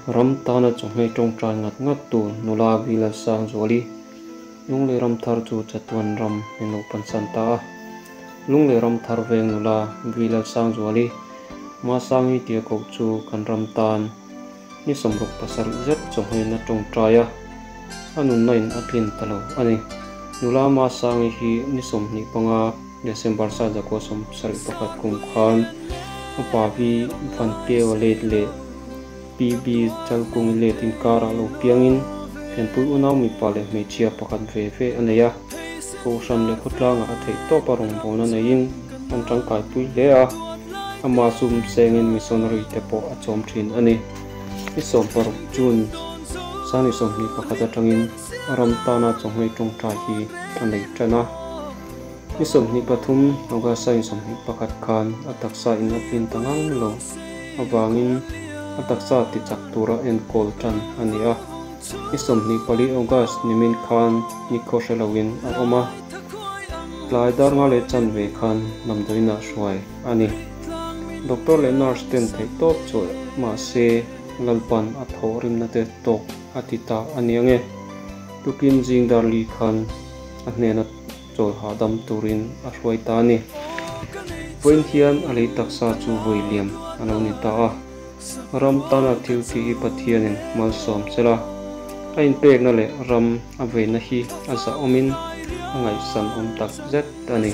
Ram tana chawhmeh tawngtai ngat ngat tu nula Vilalsangzuali Lunglei ram thar chu chatuan ram min lo pansan ta a. Lunglei ram thar veng nula Vilalsangzuali Masangi tia koh chu kan ram tan ni 67 zet chawhmehna tawngtai a, a nunna in a tlin ta lo a ni. Nula Masangi hi ni 25 December 1971 kum khan Upa V Vankeua let leh PB Chalkungi let inkarah lo piangin Thenpui unau mipa leh hmeichhia pakhat ve ve a nei a, Kohhran leh khawtlangah a theih tawp a rawngbawlna neiin an tangkaipui hle a, amah sum sengin missionary te pawh a chawm thin a ni. Ni 16 June 2021 atangin ram tana chawhmeh tawngtai hi a nei tan a. Ni 23 August 21 khan a taksa in a tlin ta ngang lo avangin a taksa tichak tura enkawl tan a ni a. Ni 24 August nimin khan nikhaw hre loin a awm a, tlai dar nga leh chanve khan damdawiinah hruai a ni. Doctor leh nurse ten theih tawp chawlh mahse Lalpan a thawh rimna te tawk a ti ta a ni ange. Tukin zing dar li khan a hnena chawl hahdam turin a hruai ta a ni. Vawiin hian a lei taksa chu vawi liam a lo ni ta a. Ram tana thil tih hi Pathianin malsawm che la, a inpekna leh ram a veina hi a zahawmin a ngaihsan awm tak zet a ni.